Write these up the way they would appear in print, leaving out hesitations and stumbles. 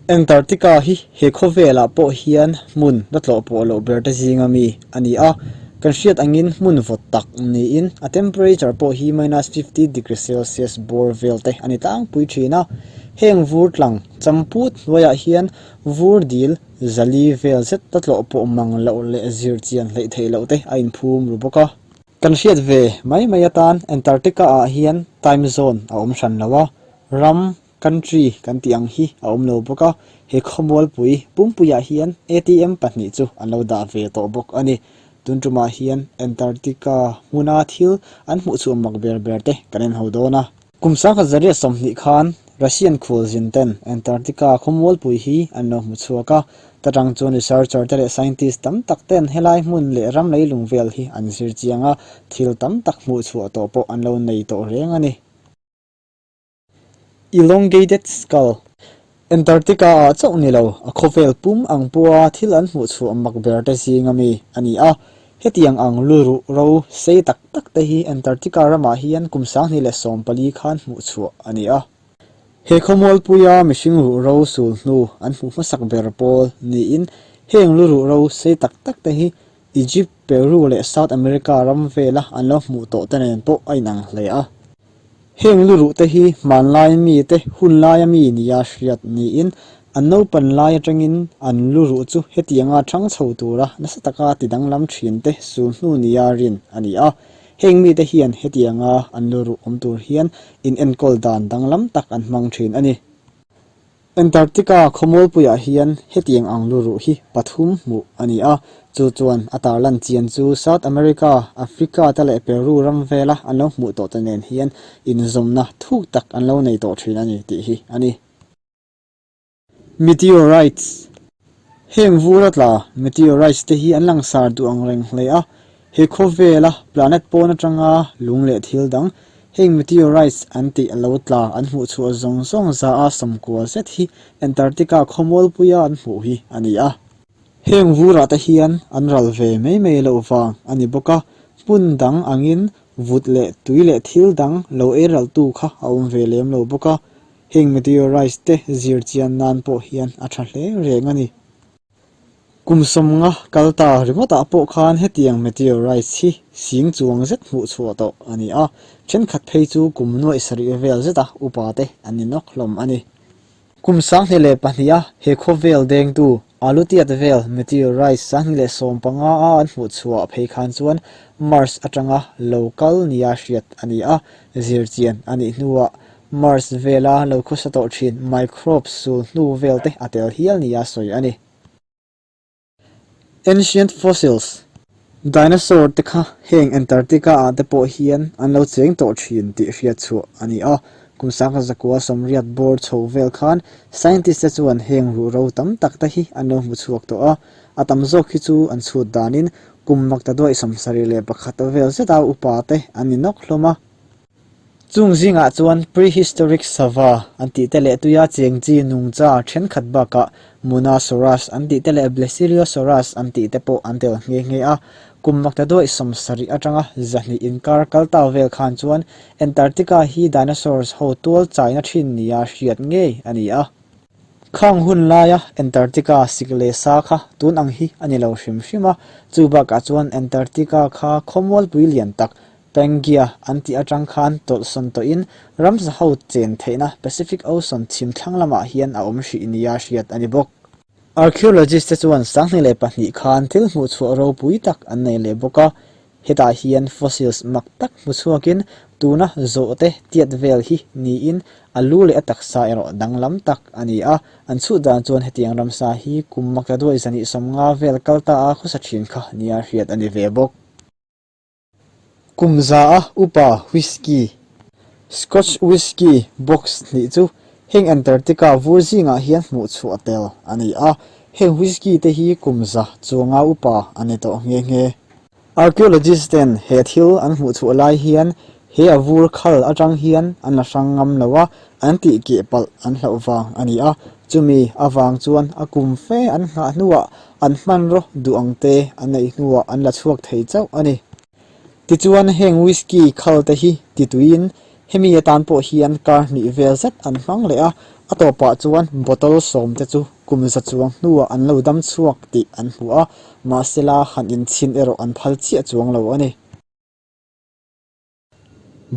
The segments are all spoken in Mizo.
Antarctica hi he khawvelah pawh hian hmun la tlawh pawh loh ber te zinga mi a ni a, kan hriat angin hmun vawt tak niin a temperature pawh hi minus 50 degree celsius bawr vel te a ni tlangpui thin a. Heng vur tlang champut hnuaiah hian vur dil zali vel zet la tlawh pawh mang loh leh zir chian hleih theih loh te a inphum ru bawk a. Kan hriat ve mai mai atan Antarctica ah hian time zone a awm hran lo a, ram Country kan tih ang hi a awm lo bawk a, he khawmualpui pumpuiah hian ATM pahnih chu an lo dah ve tawh bawk a ni. Tun tumah hian Antarctica hmuna thil an hmuh chhuah mak ber ber te kan en ho dawn a. Kum sangkhat zariat 20 khan Russian khualzin ten Antarctica khawmualpui hi an lo hmu chhuak a, ta tang chuan researcher te leh scientist tam tak ten helai hmun leh ram leilung vel hi an zir chiang a, thil tam tak hmuh chhuah tawh pawh an lo nei tawh reng a ni. Elongated skull. Antarctica-ah chauh ni lo, a khawvel pum ang pawha thil an hmuh chhuah mak ber te zinga mi a ni a. Hetiang ang luruh ro sei tak tak te hi Antarctica ramah hian kum 2014 khan hmuh chhuah a ni a. He khawmualpuia mihring ruh ro sul hnu an hmuh hmasak ber pawl niin heng luruh ro sei tak tak te hi Egypt, Peru leh South America ram vela an lo hmuh tawh te nen pawh a inang hle a. Heng luruh te hi hmanlai mite hun laia mi nia hriat niin an naupan lai atangin an luruh chu hetianga thang chho tura nasa taka ti danglam thin te sul hnu nia rin a ni a. Heng mite hian hetianga an luruh awm tur hian inenkawl dan danglam tak an hmang thin a ni. Antarctica khawmualpuiah hian hetiang ang luruh hi pathum hmuh a ni a, chu chuan a tarlan chian chu South America, Africa te leh Peru ram vela an lo hmuh tawh te nen hian inzawmna thuk tak an lo nei tawh thin a ni tih hi a ni. Meteorites. Heng vur a tla, meteorites te hi an langsar duh ang reng hle a, He khawvela planet pawn atanga lung leh thil dang, heng meteorites an tih a lo tla an hmuh chhuah zawng zawng za a sawmkua zet hi Antarctica khawmualpuia an hmuh hi a ni a. Heng vurah te hian an ral ve mai mai loh vang a ni bawk a, hmun dang angin vut leh tui leh thil dang lo ei ralhtu kha a awm ve lem lo bawk a, heng meteorites te zir chian nan pawh hian a tha hle reng a ni. Kum sawmnga kal ta ringawtah pawh khan hetiang meteorites hi sing chuang zet hmuh chhuah tawh a ni a, thenkhat phei chu kum nuaih sarih vel zeta upa te an ni nawk hlawm a ni. Kum 2002 a he khawvel dengtu Alutiat vel meteorites 2015 a an hmuh chhuah phei khan chuan Mars atanga lo kal nia hriat a ni a, zirchian a nih hnuah Mars vela lo khawsa tawh thin microbes sul hnu vel te a tel hial nia sawi a ni. Ancient fossils, Dinosaur te kha heng Antarctica ah te pawh hian an lo cheng tawh thin tih hriat chhuah a ni a. Kum sangkhat zakua sawmriat bawr chho vel khan scientist te chuan heng ruhro tam tak te hi an lo hmu chhuak tawh a. A tam zawk hi chu an chhut danin kum maktaduaih 71 vel zeta upa te an ni nawk hlawm a. Chung zingah chuan prehistoric sava an tih te leh tuia cheng chi nungcha thenkhat bakah Monasaurus an tih te leh Blesiliosaurus an tih te pawh an tel nghe nghe a. Kum maktaduaih 70 atanga 200 inkar kal ta vel khan chuan Antarctica hi dinosaurs ho tual chaina thin nia hriat ngei a ni a. Khang hun laia Antarctica sik leh sa kha tun ang hi a ni lo hrim hrim a, chu bakah chuan Antarctica kha khawmualpui lian tak Pangaea an tih atang khan tawlhsawn tawhin ramsa ho chen theihna Pacific Ocean chhim thlang lamah hian a awm hrih nia hriat a ni bawk. Archaeologist te chuan 2002 khan thil hmuh chhuah ropui tak an nei leh bawk a, hetah hian fossils mak tak hmu chhuakin tuna zawhte tiat vel hi niin a lu leh a taksa erawh danglam tak a ni a, an chhuh dan chuan hetiang ramsa hi kum maktaduai 250 vel kal ta a khawsa thin kha nia hriat a ni ve bawk. Kum za a upa whisky, Scotch whisky box hnih chu heng Antarctica vur zingah hian hmuh chhuah tel a ni a, heng whisky te hi kum za chuanga upa a ni tawh nghe nghe. Archaeologist ten he thil an hmuh chhuah lai hian he a vur khal atang hian an la hrang ngam lo a, an tih keh palh an hlauh vang a ni a, chumi avang chuan a kum fe an nghah hnuah an hmanraw duh ang te an neih hnuah an la chhuak thei chauh a ni. Tichuan heng whisky khal te hi tituiin hemi atan pawh hian kar hnih vel zet an hmang leh a, A tawpah chuan bottle sawmte chu kum za chuang hnuah an lo dam chhuak tih an hmu a, mahsela han inchhin erawh an phal chiah chuang lo a ni.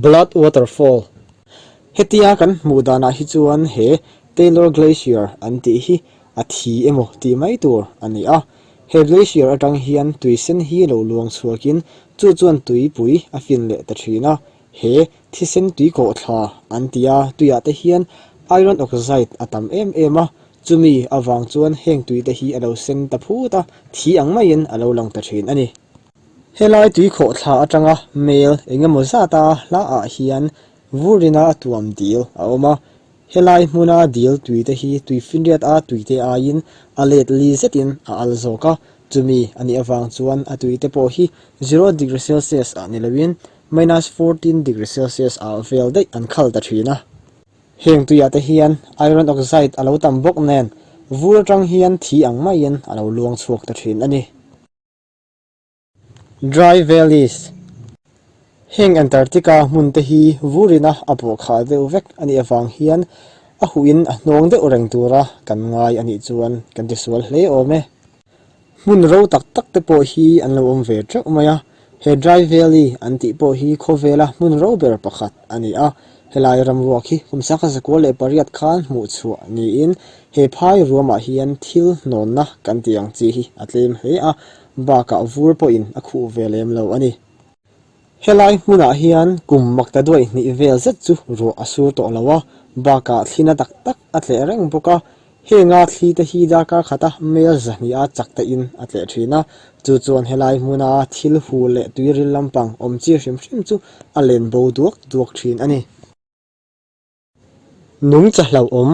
Blood Waterfall Hetia kan hmuh danah hi chuan he Taylor Glacier an tih hi a thi emaw tih mai tur a ni a. He glacier atang hian tui sen hi lo luang chhuakin chu chuan tuipui a fin leh ta thin a. He thisen tui kawh thla an ti a, tuiah te hian iron oxide a tam em em a, chumi avang chuan heng tuite hi a lo sen ta phut a, thi ang maiin a lo lang ta thin a ni. Helai tuikhawh thla atanga mail eng emaw zata hlaah hian vurina a tuam dil a awm a, helai hmuna dil tuite hi tuifinriat a tuite aiin a let li zetin a al zawk a, chumi a nih avang chuan a tuite pawh hi zero degree celsius ah ni loin minus 14 degree celsius ah vel daih an khal ta thin a. Heng tuiah te hian iron oxide a lo tam bawk nen vur atang hian thi ang maiin a lo luang chhuak ta thin a ni. Dry Valleys, Heng Antarctica hmun te hi vurina a pawh khah deuh vek a nih avang hian a huhin a hnawng deuh reng tura kan ngai a nih chuan kan tisual hle awm e. Hmun ro tak tak te pawh hi an lo awm ve teuh mai a, he Dry Valley an tih pawh hi khawvela hmun ro ber pakhat a ni a, helai ramruak hi kum sangkhat 98 khan hmuh chhuah niin he phai ruamah hian thil hnawnna kan tih ang chi hi a tlem hle a, bakah vur pawhin a khuh ve lem lo a ni. Helai hmunah hian kum makta duai hnih vel zet chu ruah a sur tawh lo a, bakah thlina tak tak a tleh reng bawk a, henga thli te hi darkar khata mel zahniha chak te in a tleh thin a, chu chuan helai hmuna thil hu leh tuiril lampang awm chi hrim hrim chu a len bo duak duak thin a ni. Nungcha hlauhawm.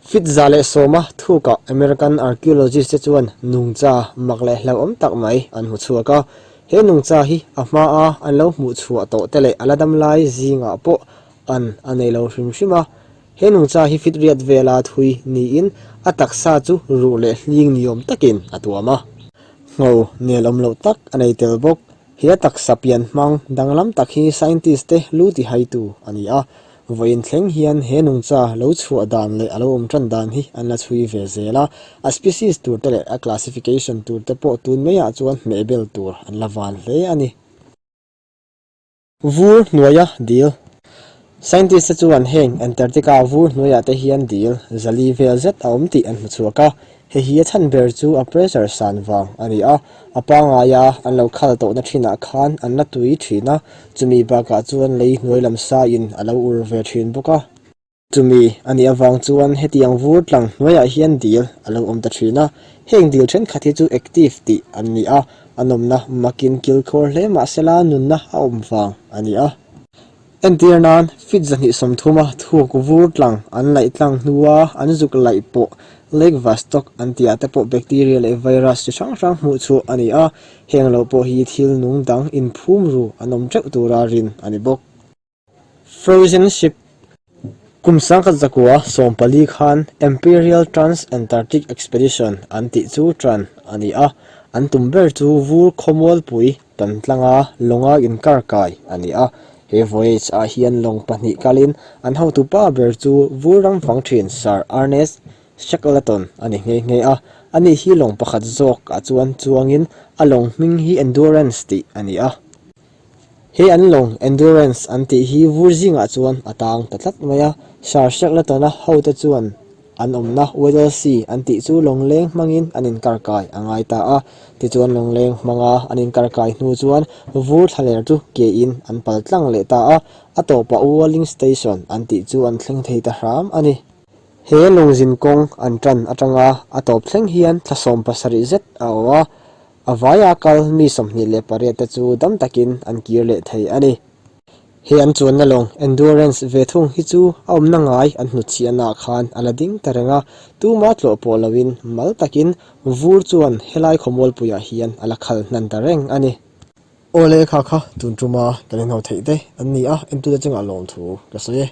Fit 110 thukah American archaeologist te chuan nungcha mak leh hlauhawm tak mai an hmu chhuak a. He nungcha hi a hmaa an lo hmuh chhuah tawh te leh a la dam lai zingah pawh an a nei lo hrim hrim a. He nungcha hi fit riat vela thui niin a taksa chu ruh leh hling niawm takin a tuam a. Ngho nelawm loh tak a nei tel bawk. He a taksa pian hmang danglam tak hi scientist te lu ti haitu a ni a, vawiin thleng hian he nungcha lo chhuah dan leh a lo awm tan dan hi an la chhui ve zel a, a species tur te leh a classification tur te pawh tun maiah chuan hmehbel tur an la van hle a ni. Vur hnuaia dil. Scientist te chuan heng Antarctica vur hnuaiah te hian dil zali vel zet a awm tih an hmu chhuak a, hei hi a chhan ber chu a pressure san vang a ni a, a pangaia an lo khal tawhna thinah khan an la tui thin a, chumi bakah chuan lei hnuai lam saiin a lo ur ve thin bawk a. Chumi a nih avang chuan hetiang vur tlang hnuaiah hian dil a lo awm ta thin a, heng dil thenkhat hi chu active tih an ni a, a nawmna makin kilkhawr hle mahsela nunna a awm vang a ni a. Entir nan, feet 230 a thuk vur tlang an laih tlang hnua an zuk laih pawh Lake Vostok an tihah te pawh bacteria leh virus chi hrang hrang hmuh chhuah a ni a, heng lo pawh hi thil nung dang inphum ru an awm teuh tura rin a ni bawk. Frozen Ship Kum 1914 khan Imperial Trans-Antarctic Expedition an tih chu tan a ni a, an tum ber chu vur khawmualpui tan tlanga lawnga inkar kai a ni a. He voyage ah hian lawng pahnih kalin an hotupa ber chu vur ram fang thin Sir Ernest Shackleton a ni nghe nghe a. Ani hi lawng pakhat zawk ah chuan chuangin a lawng hming hi Endurance tih a ni a. He an lawng Endurance an tih hi vur zingah chuan a tang ta tlat mai a, Sir Shackleton-a hote chuan an awmna Weddell Sea an tih chu lawngleng hmangin an inkarkai a ngai ta a. Tichuan lawngleng hmanga an inkarkai hnu chuan vur thlaler chu kein an pal tlang leh ta a, a tawpah Walling Station an tih chu an thleng thei ta hram a ni. He lawngzin kawng an tan atanga a tawp thleng hian thla 17 zet a awh a, A vaia kal mi 28 te chu dam takin an kir leh thei a ni. He an chuanna lawng Endurance ve thung hi chu a awmna ngai an hnutchhiahnaah khan a la ding ta reng a, tuma tlawh pawh loin mal takin vur chuan helai khawmualpuiah hian a la khal hnan ta reng a ni. Aw le kha kha tun tuma kan inho theih te an ni a, entute chungah lawmthu ka sawi e.